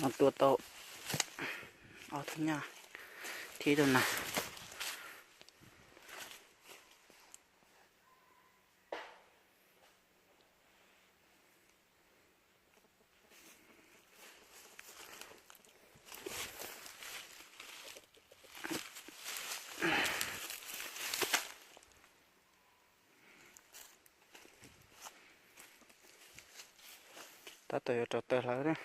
No tua tau ob tug nyaj thiab ib tug nas. Tab tom yuav rau tawg hlawv na.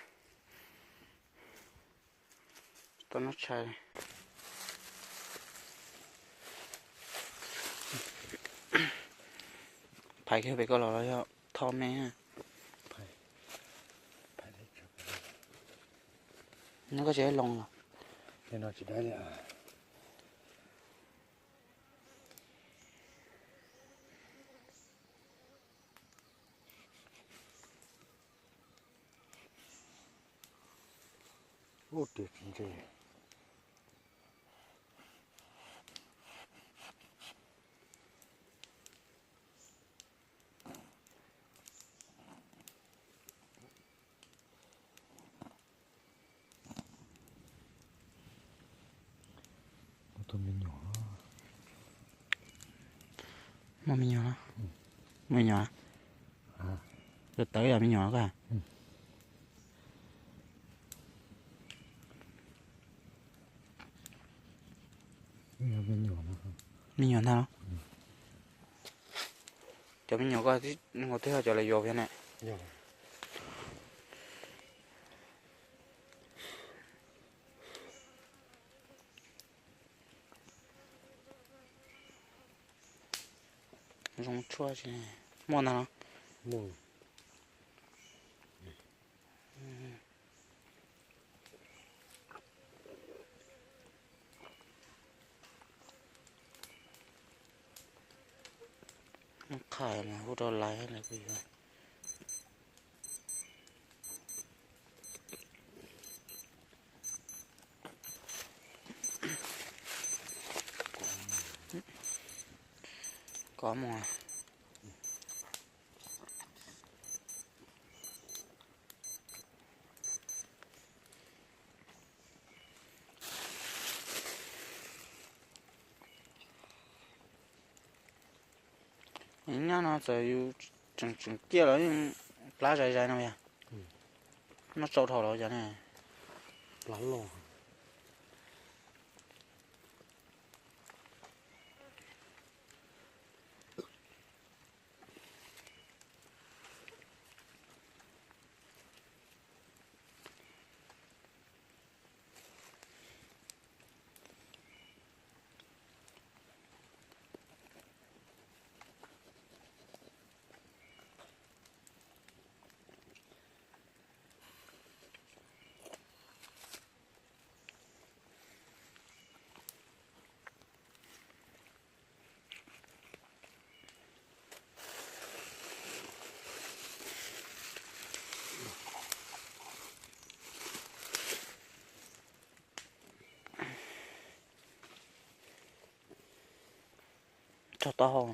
Tau noj tshais. Phais kiag pem koj los los yog tho me. Nyob koj tsis loo los. Ub, tias tsis ntse. Muaj tus me nyuam. Muaj me nyuam, me nyuam. Tus tawv yog me nyuam ko. Me nyuam ntag. Cov me nyuam ko ua twb yog cov lawv yuav thiab ne. Zoo tshuaj tsis muaj ntag los. Qhais mas hu rau laiv lawm kuv yuav. Kov mus. Nyab no txawm yus tseem tseem ciaj los yeej plab zais zais no yog. Noj tsau dhau los cov ne. Plab loj. Rau taub hau,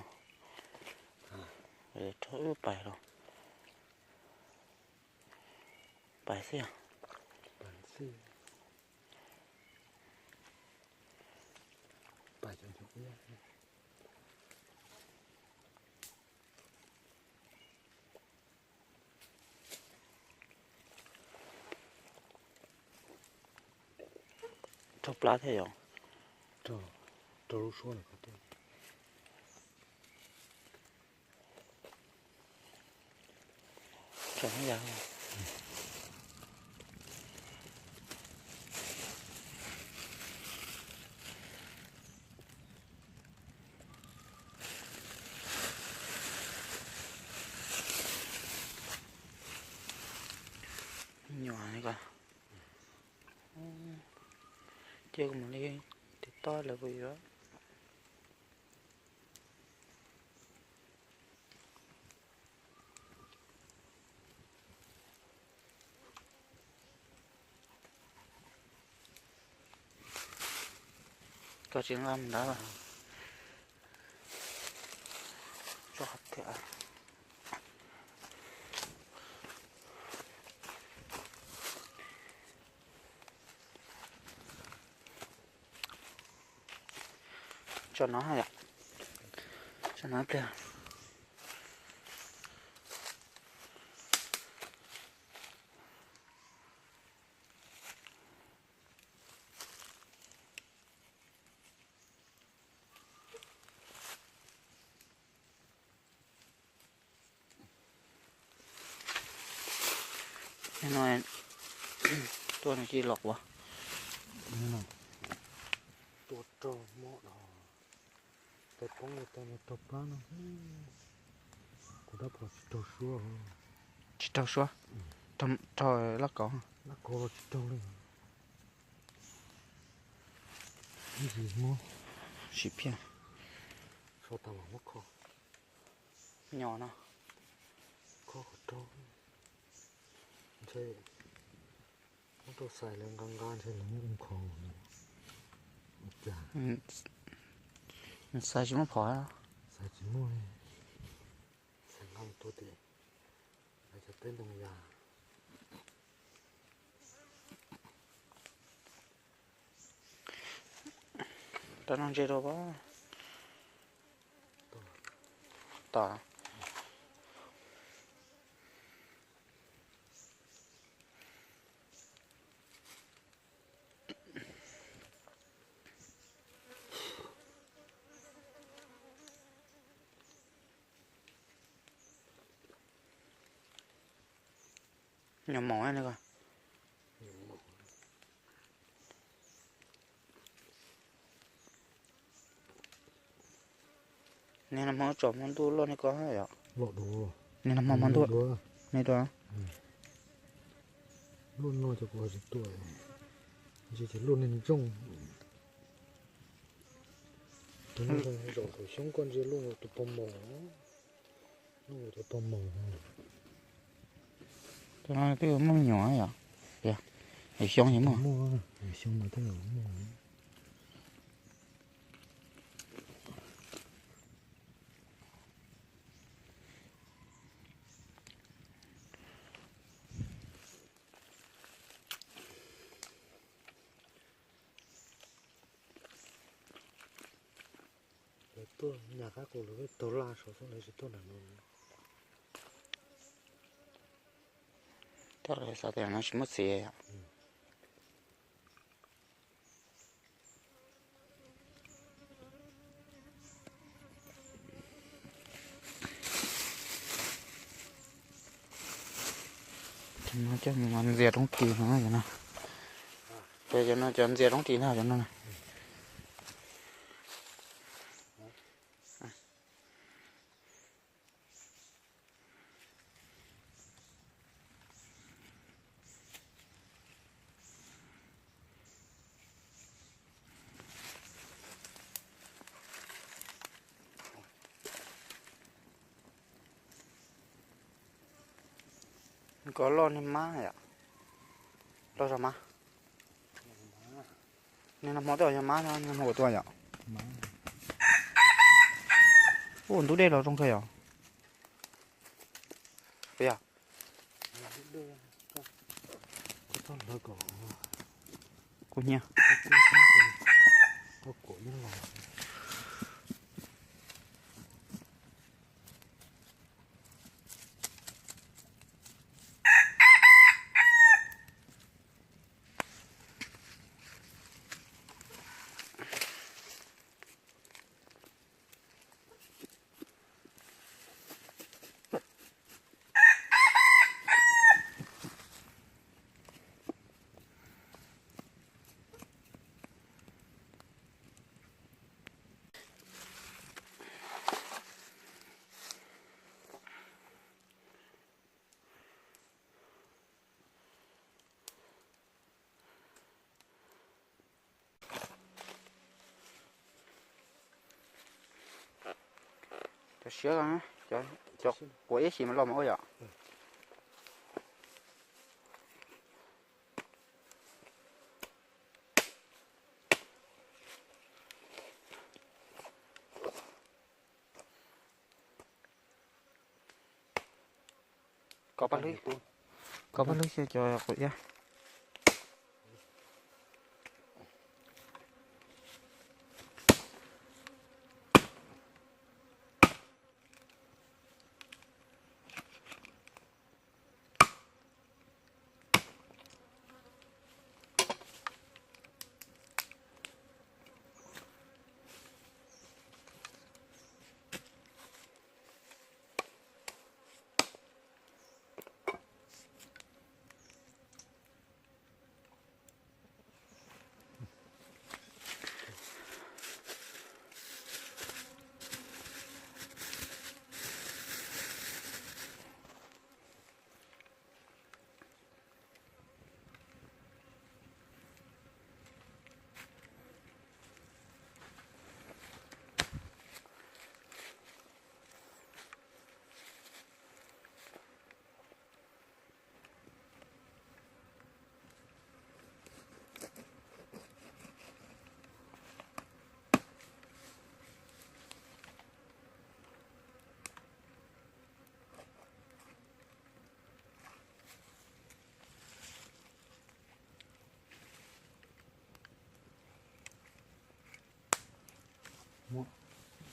rau wb pais los, pais xwb. Raug plab thiab yom. Raug lub suab no. Nyuam ko. Cia kuv mus li tiv tob lawv puas yuav. Koj tsis nqa mus nrad los. Tso tiag. Tso no yom. Tso no ib pliag. No, tuaj no tsis los ua. Tua rau mob no, tes poob li tes no raug plab no. Kuv dab phom tsis raug suab. Tsis raug suab. Raug lab kaus. Lab kaus los tsis raug li. Ib ntsis muab sim phiaj. Sau tas los muab kho. Nyo no. Kho qhov rau. Ntshe muab rau xais lawv nqa nqa ntshe lawv muab ua kho. Ua cas? Xais tsis muaj phom. Xais tsis muaj li. Xais nqa mus tua tim lawv cov teb ntoo yas. Rau no ntse rau pab. Tom. Nyo mos ne ko. Niag no hmo tsom hmo ntuj loj ne ko yom. Niag no hmo hmo ntuj ne dua. Lub no cov kuv tsis tuaj, ntshe cov lub niag ntsooj. Zaum thaum xyoob koj ntsia lub tus pog maum, lub tus pog maum. Tus no twb muaj me nyuam yom. Xyoob es muaj. Xyoob no twb muaj. Lawv tuaj nyas qab qus lawv peb taug laj saud xwb lawv tsis tuaj nram no. Tab lawv xav tias no tsis muaj txiv yom. Cov no coj mus ntxias roob ris no cov no. Cov no cov ntxias roob ris ntag cov no. Koj loj niag mab yom. Loj zog mab. Niag no hmo twb yog mab, niag no hmo kuv tua yom. Ua ntub dej los zoo kawg yom. Puas yog? Kuv nyiam. Cov siab, cov quav ib xis mas loj mas ua yom. Koj pab hlwb, koj pab hlwb xyov cov quav iab.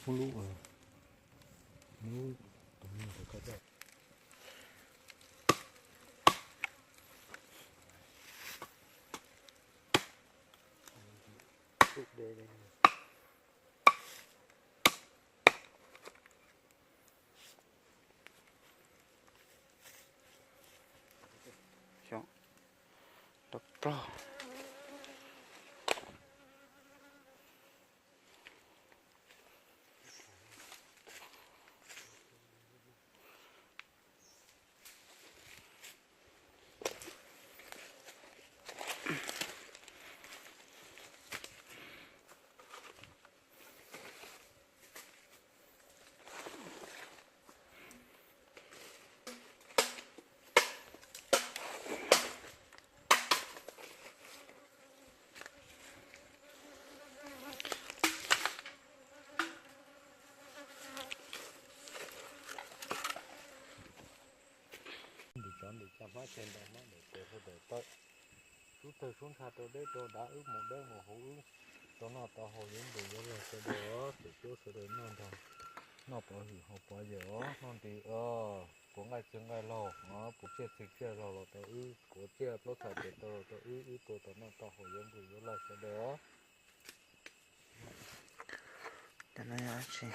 Muab lub, muab lub tus me ntawd koj coj. Lub de de. Xyov, rau plaub. Ntim tsov ntim cag hmab tseg ntau hmab ntawm tes hauv daim tawb. Sub tawg sub ntsha rau deb rau dav, wb mus dawb mus huv, wb tau noj tau haus yuav npus yuav log sawv daws os. Tus cuab sawv daws noj nrog, noj pov hwm haus pov yawm os, noj nti os, puav nqaij txiag nqaij laug os, puav tsiaj txiag tsiaj laug los tau wb, puav tsiaj plaub txhais tes taw los tau wb, wb tau tau noj tau haus yuav npus yuav log sawv daws os. Cov no yog dab tsi?